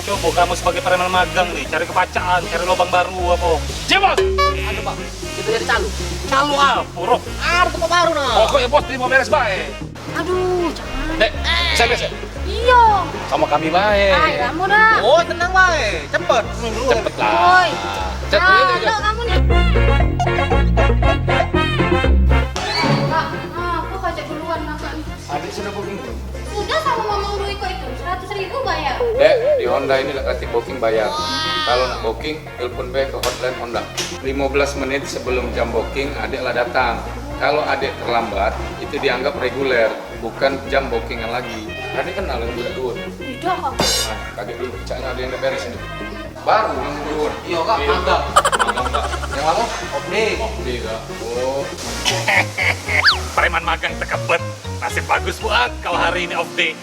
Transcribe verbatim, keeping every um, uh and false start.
Coba kamu sebagai preman magang nih, cari kepacaan, cari lubang baru apa? Cebos! Anu, Bang, kita jadi calo. Calo apa, Rob? Anu, tempat baru, nah. Pokoknya bos terima beres bae. Aduh, jangan. Dek, saya biasa. Iyo. Sama kami bae. Ay, kamu dah. Oh, tenang bae. Cepet. Cepet lah. Oi. Cepet. Nah, ayo, ayo, ayo. Kamu nih. Kak, nah, aku kacak duluan, Kakak. Adik sudah booking belum? Sudah, sama mamang dulu ikut itu, seratus ribu bayar. Dek, di Honda ini dak katik booking bayar. Kalau nak booking, telepon bae ke hotline Honda. Lima belas menit sebelum jam booking, adik lah datang. Kalau adik terlambat, itu dianggap reguler, bukan jam bookingan lagi. Adik kenal yang budak dua? Tidak, Kak. Nah, kaget dulu, caknya ada yang dak beres ini. Baru yang dulu. Iya, Kak, magang. Magang, Kak. Yang lama? Off day. Off day, Kak. Oh. Preman magang tekebet. Nasib bagus buat kau hari ini off day.